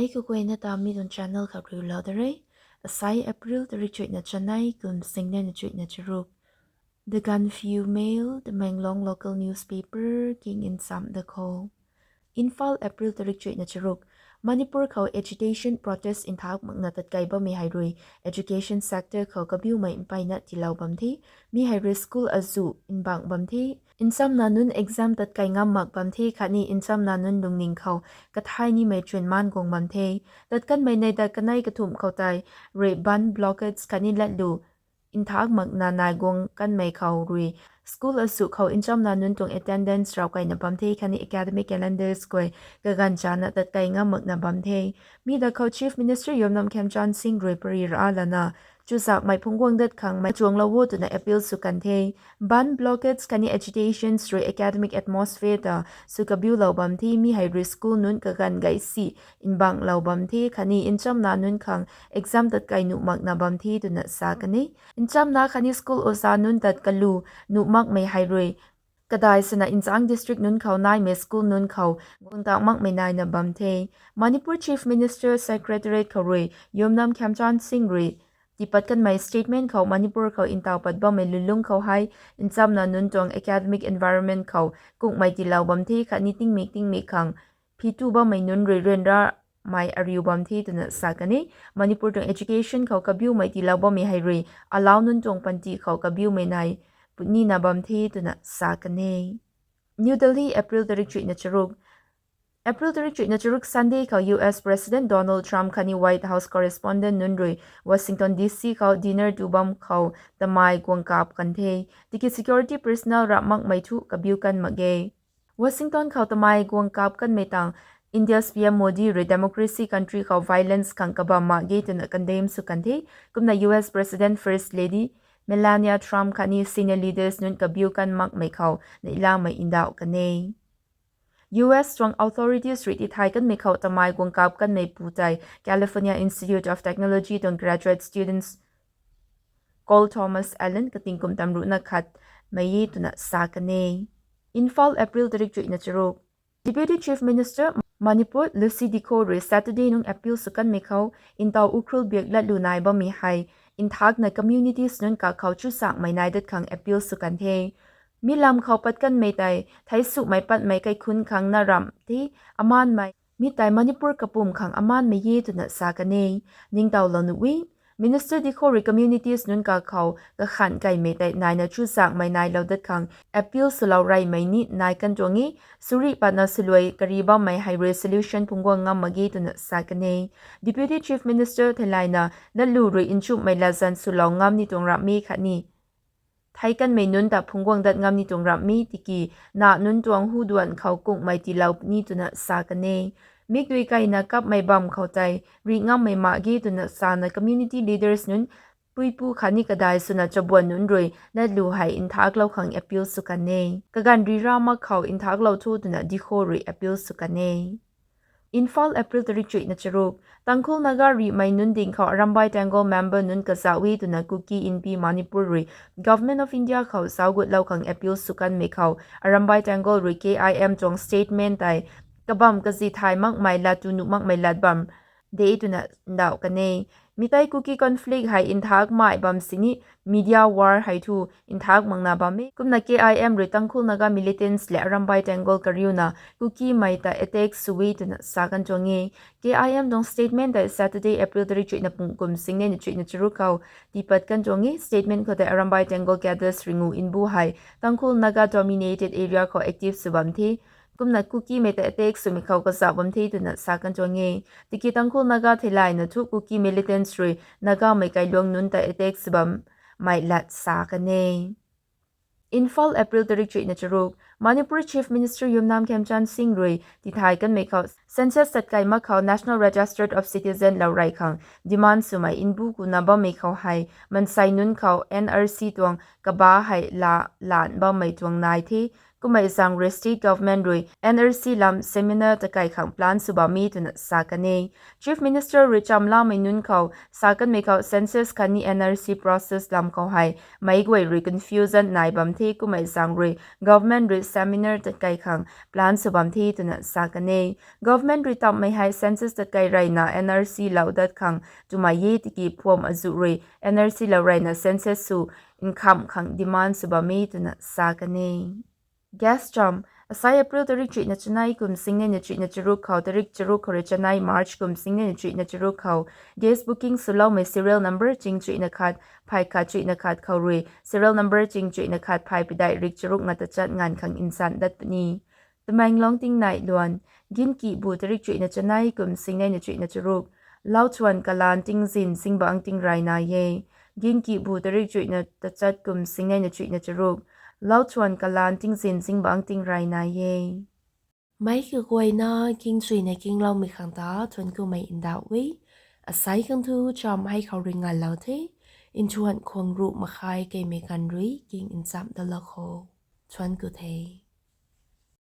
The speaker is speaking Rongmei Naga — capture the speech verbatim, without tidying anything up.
Kaguayna ta mi tuang channel khou riulou da re. Asai April tarik chuihna chanei kum singnei na chuihna charuk. The Gaanphiu Mail, Tamenglong local newspaper king nchamc da kho. Imphal, April tarik chuihna charuk. Manipur khou agitation protest nthak makna tatkei bammei hei rui education sector khou kabiumei mpeyna tiilou bam the. Mi hei rui school azuh nbang bam the. Nchamna nunc exam tatkei ngam mak bam the khatni nchamna nunc lungning khou kathai nimei chwn maan guang bam the. Tat kanmei nei ta kanei kathumh khou tei rui bandh blockades khatni latlu nthak makna nai guang kanmei khou rui school azuh khou nchamna nunc tuang attendance rav kaina bam the khatni academic calendars guay kaganv chana tatkei ngam makna bam the. Mi da khou Chief Minister Yumnam Khemchand Singh rui pary ra lana, chuzakmei phungc guang dat khang mei chuanglou o twna appeal sw kan the. Bandh blockades khatni agitations rui academic atmosphere ta sw kabiulou bam the. Mi hei rui school nunc kaganv gay si nbanglou bam the khatni nchamna nunc khang exam tatkei nuh makna bam the twna sa kan e. Nchamna khatni school oza nunc tat kalu nuh makmei hei rui kadai swna nchangc district nunc khou naimei school nunc khou guang tak makmei naina bam the. Manipur Chief Minister Secretariat khou rui Yumnam Khemchand Singh rui tiipat kanmei statement khou Manipur khou ntaw pat bammei lulung khou hei nchamna nunc tuang academic environment khou kungmei tiilou bam the khatni tingmik tingmik khang phitu bammei nunc rui ryanramei ariu bam the twna sa kan e. Manipur tuang education khou kabiumei tiilou bammei hei rui alau nunc tuang panty khou kabiumei nai punina bam the twna sa kan e. New Delhi, April tarik chuihna charuk. April tarik chuihna charuk Sunday khou U S President Donald Trump khatni White House correspondent nunc rui Washington D C khou dinner tu bam khou tamei guang kap kan the. Tiki security personnel rap makmei thu kabiu kan mak ge. Washington khou tamei guang kap kanmei tang India's P M Modi rui democracy country khou violence khang kabam mak ge twna condemn sw kan the. Kumna U S President First Lady Melania Trump khatni senior leaders nunc kabiu kan makmei khou neihlamei ndauh kan e. U S tuang authorities rui tithay kanmei khou tamei guang kap kanmei pu tei California Institute of Technology tuang graduate students Col Thomas Allen kating kum tam ruhna khat mei e twna sa kan e. Imphal, April tarik chuihna charuk. Deputy Chief Minister Manipur Lucy Dikho rui Saturday nung appeal sw kanmei khou ntaw Ukhrul biak latlu nai bammei hei nthakna communities nunc kakhou chusakmei nai dat khang appeal sw kan the. Mi lam khou pat kanmei tei theisumei patmei kaikhunc khang na ramh the, amanmei mi tei Manipur kapwm khang amanmei e twna sa kan e. Ningtowlou nuh e. Minister Dikho rui communities nunc kakhou kakhan kaimei tei naina chusakmei nailou dat khang appeal swlou reymei ni nai kan tuang e. Suri patna swluai kari bammei hei rui solution phungc guang ngam mak ge twna sa kan e. Deputy Chief Minister theilayna latlu rui nchumhmei latzan swlou ngam ni tuang ramh e khatni thei kanmei nunc ta phungc guang dat ngam ni tuang ramh e tiki na nunc tuang hu duan khou kungmei tiilou ni twna sa kan e. Mikdui kaina kapmei bam khou tei rih ngammei mak ge twna sana community leaders nunc puipu khatni kadai swna chabuan nunc rui latlu hei nthaklou khang appeal sw kan e. Kaganv rih ra mak khou nthaklou tho twna Dikho rui appeal sw kan e. Imphal, April tarik chuihna charuk. Tangkhul Naga rihmei nunc ding khou Arambai Tenggol member nunc kazauh e twna Kuki Inpi Manipur rui Government of India khou zauc gutlou khang appeal sw kanmei khou Arambai Tenggol rui K I M tuang statement tei kabam kazi thay makmei lat tu nuh makmei lat bam de twna ndauh kan e. Mi tei Kuki conflict hei nthak mai bam sini media war hei thu nthak makna bam e. Kumna K I M rui Tangkhul Naga militants le Arambai Tenggol kariuna Kukimei ta attack sw e twna sa kan tuang e. K I M tuang statement tei Saturday, April tarik chuihna pung kum singnei na chuihna charuk khou tiipat kan tuang e. Statement khou tei Arambai Tenggol cadres ringu nbu hei Tangkhul Naga dominated area khou active sw bam the. Kumna Kukimei ta attack swmei khou kazauh bam the twna sa kan tuang e. Tiki Tangkhul Naga theilayna thu Kuki militants rui Nagamei kailuang nunc ta attack sw bammei lat sa kan e. Imphal, April tarik chuihna charuk. Manipur Chief Minister Yumnam Khemchand Singh rui tithay kanmei khou census tatkei mak khou National Register of Citizen lou rey khang demand swmei nbu kuna bammei khou hei mansei nunc khou N R C tuang kaba hei la lan bammei tuang nai the. Kummei zaeng rui state government rui N R C lam seminar tatkei khang plan sw bam e twna sa kan e. Chief Minister rui chamlamei nunc khou sa kanmei khou census khatni N R C process lam khou hei meic guay rui confusion nai bam the, kummei zaeng rui government rui seminar tatkei khang plan sw bam the twna sa kan e. Government rui tamhmei hei census tatkei reyna N R C lou dat khang twmei e tiki phuam azuh rui N R C lou reyna census sw nkhamh khang demand sw bam e twna sa kan e. Gas cham. Asai April tarik chuihna chanei kum singnei na chuihna charuk khou, tarik charuk khou rui chanei March kum singnei na chuihna charuk khou gas booking swloumei serial number ching chuihna khat phay khat chuihna khat khou rui serial number ching chuihna khat phay padeih rik charuk nga tachat nganv khang nchan dat puni. Tamenglong tingnai luan. Ginkihbu tarik chuihna chanei kum singnei na chuihna charuk, lauchuan kalaan tingzin zingbangc tingrey nai e. Ginkihbu tarik chuihna tachat kum singnei na chuihna charuk, lauchuan kalaan tingzin zingbangc tingrey nai e. Meic kaguayna kingchuina kingloumei khang ta thuanc kumei ndauh e. Asai khang thu cham hei khou rui nganlou the. Nthuan khwang ruh makhai keimei ganv rui king nchamh dalou kho. Thuanc ku the.